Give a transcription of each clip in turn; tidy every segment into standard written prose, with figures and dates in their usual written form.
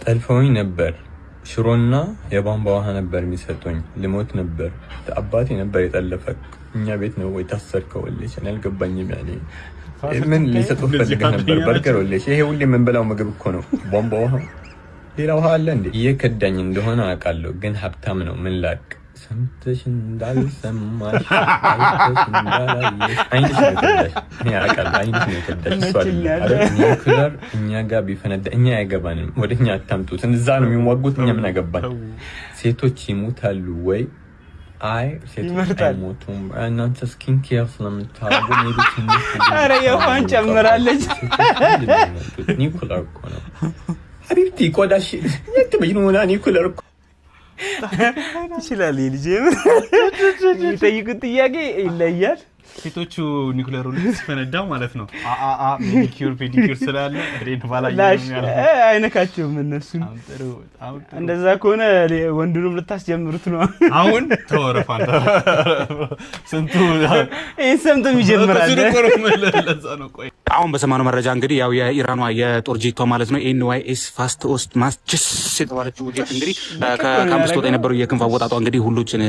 ጠልፈውኝ ነበር። ሽሮና የቧንቧ ውሃ ነበር የሚሰጡኝ። ልሞት ነበር። አባቴ ነበር የጠለፈክ። እኛ ቤት ነው ወይ ታሰርከው? ወለሽ እኔ አልገባኝም። ያኔ ምን ሊሰጡ ፈልገህ ነበር? በርገር ወለሽ? ይሄ ሁሌ የምንበላው ምግብ እኮ ነው። ቧንቧ ውሃ፣ ሌላ ውሃ አለ እንዴ? እየከዳኝ እንደሆነ አውቃለሁ፣ ግን ሀብታም ነው። ምን ላድርግ? ሰምተሽ እንዳልሰማሽ አይተሽ እንዳላየሽ። አይንሽ ነው የከዳሽ። እኔ አውቃለሁ፣ አይንሽ ነው የከዳሽ። እሱ አይደለም አይደል? ኒውክለር እኛ ጋር ቢፈነዳ እኛ አይገባንም። ወደ እኛ አታምጡት። እዛ ነው የሚዋጉት። እኛ ምን አገባን? ሴቶች ይሞታሉ ወይ? አይ ሴቶች ይመርጣል። አይሞቱም። እናንተ skin care ስለምታደርጉ maybe ትንሽ ኧረ የውሃን ጨምራለች። ኒውክለር እኮ ነው حبيبتي። ቆዳሽ የት መጅኑና ኒውክለር እኮ ይችላል። ይህ ልጅ የምር የሚጠይቁት ጥያቄ ይለያል። ሴቶቹ ኒውክለሩ ሲፈነዳ ማለት ነው አአአ manicure pedicure ስላለ እኔን ባላየሁ ላሽ ነው የሚያልፈው። አይነካቸውም እነሱን። በጣም ጥሩ፣ በጣም ጥሩ። እንደዛ ከሆነ ወንዱንም ልታስጀምሩት ነው። አሁን ተወረፋ ስንቱ ይህን ሰምቶም ይጀምራል። እሱን እኮ ነው የምልህ። ለዛ ነው ቆይ አሁን በሰማነው መረጃ እንግዲህ ያው የኢራኗ የጦር ጄቷ ማለት ነው ኤንዋይኤስ ፋስት ኦስት ማስችስ የተባለችው ጄት እንግዲህ ከካምፕ ስትወጣ የነበረው የክንፍ አወጣጧ እንግዲህ ሁሎችን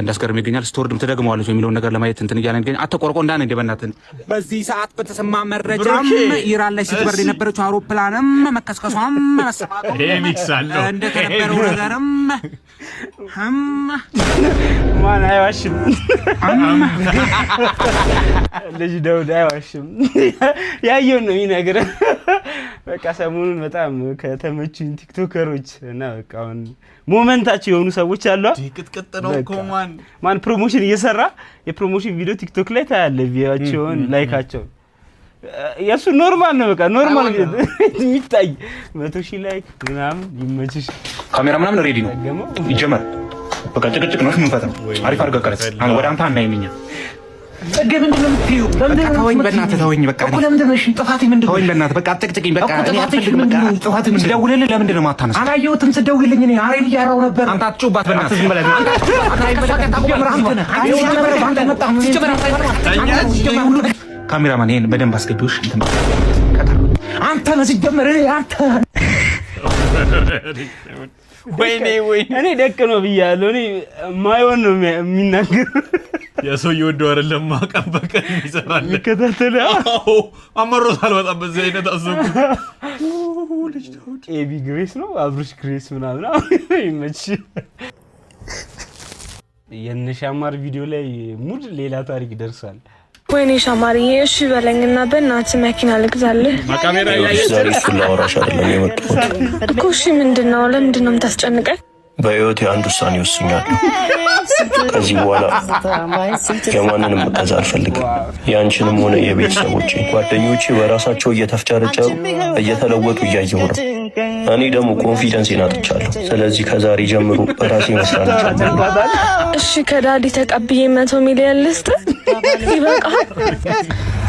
እንዳስገርም ይገኛል። ስትወርድም ትደግመዋለች የሚለውን ነገር ለማየት እንትን እያለ ይገኛል። አተቆርቆ እንዳን እንደ በእናትህ በዚህ ሰዓት በተሰማ መረጃም ብሩኬ፣ ኢራን ላይ ስትበር እሺ። የነበረችው አውሮፕላንም መከስከሷም መሰማቷም ይሄ mix አለው። እንደተነበረው ነገርም ማን አይዋሽም፣ ልጅ ደውድ አይዋሽም። ያየውን ነው የሚነግርህ። በቃ ሰሞኑን በጣም ከተመቹኝ ቲክቶከሮች እና በቃ አሁን moment ኣቸው የሆኑ ሰዎች አሉ። ቅጥቅጥ ነው እኮ ማን ማን promotion እየሰራ የ promotion ቪዲዮ ቲክቶክ ላይ ታያለህ፣ view ኣቸውን like ኣቸውን የእሱ normal ነው። በቃ normal የሚታይ 100,000 like ምናምን ይመችሽ። ካሜራ ምናምን ready ነው ገመው ይጀመር። በቃ ጭቅጭቅ ነው የምንፈጥረው። አሪፍ አድርገህ ቀረጽ። ወደ አንተ አናይም እኛ። ጽጌ ምንድን ነው የምትይው? በቃ ተወኝ፣ በእናትህ ተወኝ። በቃ እኮ ለምንድን ነው? እሺ ጥፋቴ ምንድን ነው? ተወኝ በእናትህ በቃ አትጨቅጭቅኝ። በቃ እኮ እኔ ጥፋትሽ አልፈልግም። በቃ ምንድን ነው? ጥፋቴ ምንድን ነው? ስደውልልህ ለምንድን ነው የማታነሳው? አላየሁትም ስትደውልልኝ እኔ አሬን እያራሁ ነበር። አንተ አትጩባት በእናትህ። ዝም በል። አንተ ነህ። አንተ ካሜራማን ይሄን በደንብ አስገቢውሽ። እንትን ቀጠር አንተ ነህ ሲጀመር እኔ አንተ ወይኔ ወይኔ እኔ ደቅ ነው ብያለሁ። እኔ ማይሆን ነው የሚናገር የሰውዬው ወዶ አይደለም ቀን በቀን ይሰራል። የሚከታተል አዎ አመሮታል በጣም በዚህ አይነት አሰብኩ። ኤቢ ግሬስ ነው አብሩሽ ግሬስ ምናምን ይመች። የነሻማር ቪዲዮ ላይ ሙድ ሌላ ታሪክ ደርሷል። ወይኔ ሻማርዬ፣ እሺ በለኝና በእናትህ መኪና ልግዛልህ ካሜራ ዛሬ እሱን ላወራሽ አይደለም የመጣሁት። እኮ። እሺ ምንድን ነው? ለምንድን ነው የምታስጨንቀኝ? በህይወቴ አንድ ውሳኔ ወስኛለሁ። ከዚህ በኋላ የማንንም እገዛ አልፈልግም። የአንቺንም ሆነ የቤተሰቦቼ። ጓደኞቼ በራሳቸው እየተፍጨረጨሩ እየተለወጡ እያየሁ ነው። እኔ ደግሞ confidence ኤን አጥቻለሁ። ስለዚህ ከዛሬ ጀምሮ በራሴ መስራት ጀምራለሁ። እሺ ከ daddy ተቀብዬ 100 ሚሊዮን ልስጥ? ይበቃል።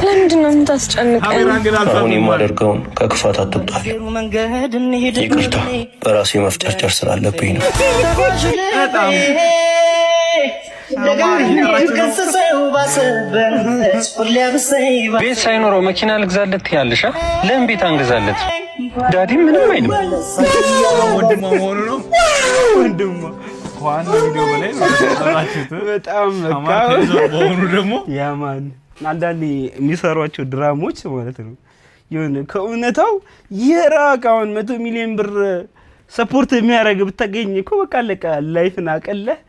ለምንድን ነው የምታስጨንቀኝ? አሁን የማደርገውን ከክፋት አትቁጠሪ። ይቅርታ፣ በራሴ መፍጨርጨር ስላለብኝ ነው። ቤት ሳይኖረው መኪና ልግዛለት ትያለሽ? አ? ለምን ቤት አንገዛለት? Daddy ምንም አይልም። ወንድሟ መሆኑ ነው። ወንድሟ ከዋና ቪዲዮ በላይ ነው የሰራችሁት። በጣም በቃ አማር ተይዞ በሆኑ ደግሞ ያማን አንዳንዴ የሚሰሯቸው ድራሞች ማለት ነው የሆነ ከእውነታው የራቀ። አሁን 100 ሚሊዮን ብር support የሚያደርግ ብታገኝ እኮ በቃ አለቀ። Life ን አቀለህ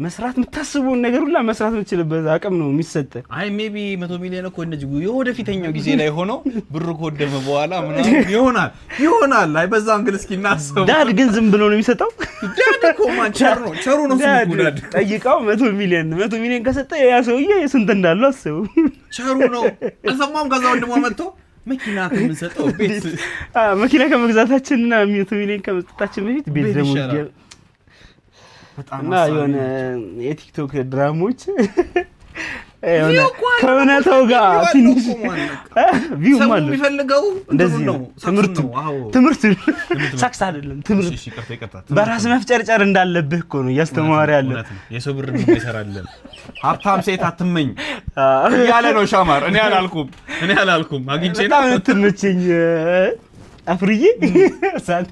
መስራት የምታስበውን ነገር ሁላ መስራት የምችልበት አቅም ነው የሚሰጥ። አይ maybe 100 ሚሊዮን እኮ እንደዚህ የወደፊተኛው ጊዜ ላይ ሆኖ ብሩ ከወደመ በኋላ ምናምን ይሆናል ይሆናል። አይ በዛ angle እስኪ እናስበው። Dad ግን ዝም ብሎ ነው የሚሰጠው። Dad እኮ ማን ቸር ነው ቸሩ ነው ስሙ እኮ dad ጠይቀው 100 ሚሊዮን 100 ሚሊዮን ከሰጠ ያ ሰውዬ ስንት እንዳለው አስቡ። ቸሩ ነው። አልሰማሁም። ከዛ ወንድሟ መጥቶ መኪና ከምንሰጠው ቤት መኪና ከመግዛታችን እና 100 ሚሊዮን ከመስጠታችን በፊት ቤት ቤት ደግሞ ይሻላል። በጣም እና ሀሳቢ የሆነ ነው። የቲክቶክ ድራሞች የሆነ view እኮ አለ። ከእውነታው ጋር view አለው ትንሽ እኮ ማለት ነው። View ሰው አለው። የሚፈልገው እንደዚህ እንትኑን ነው ነው ሳክሱን ትምህርቱ ነው። አዎ ትምህርቱ ሳክስ አይደለም ትምህርት እሺ፣ ይቅርታ ይቅርታ። በራስ መፍጨርጨር እንዳለብህ እኮ ነው እያስተማረ ያለ። እውነት ነው። የሰው ብር ምንም አይሰራልም። ሀብታም ሴት አትመኝ እያለ ነው ሻማር። እኔ አላልኩም፣ እኔ አላልኩም። አግኝቼ ነው። በጣም ነው ትመቸኝ አፍርዬ ሳሌ።